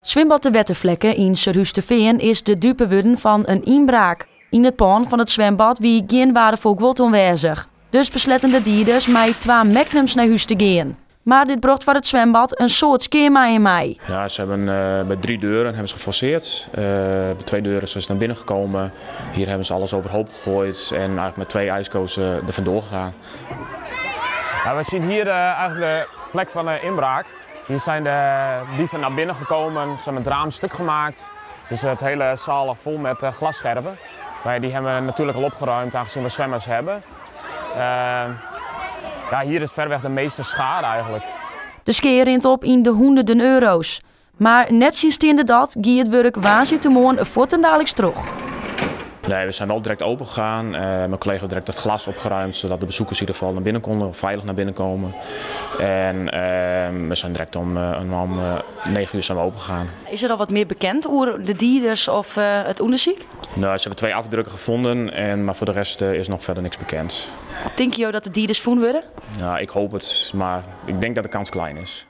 Swimbad De Wettervlecke yn Surhústerfean is de dupe wurden fan in ynbraak. Yn it pân fan it swimbad wie gjin weardefol guod oanwêzich. Dus besletten de dieders mei twa magnums nei hûs te gean. Mar dit brocht foar it swimbad in soad skea mei him mei. Ja, ze hebben bij drie deuren hebben ze geforceerd. Bij twee deuren zijn ze naar binnen gekomen. Hier hebben ze alles overhoop gegooid en eigenlijk met twee ijsko's er vandoor gegaan. Ja, we zien hier eigenlijk de plek van de inbraak. Hier zijn de dieven naar binnen gekomen, ze hebben het raam stuk gemaakt. Dus het hele zaal lag vol met glasscherven. Maar die hebben we natuurlijk al opgeruimd aangezien we zwemmers hebben. Ja, hier is verreweg de meeste schade eigenlijk. De skea rint op yn de hûnderten euro's. Mar nettsjinsteande dat gie it wurk woansdeitemoarn fuortendaliks troch. Nee, we zijn wel direct open gegaan. Mijn collega heeft direct het glas opgeruimd, zodat de bezoekers in ieder geval naar binnen konden, of veilig naar binnen komen. En we zijn direct om 9 uur zijn we open gegaan. Is der al wat mear bekend oer de dieders of it ûndersyk? Nou, ze hebben twee afdrukken gevonden, maar voor de rest is nog verder niks bekend. Tinke jo dat de dieders fûn wurde? Nou, ik hoop het, maar ik denk dat de kans klein is.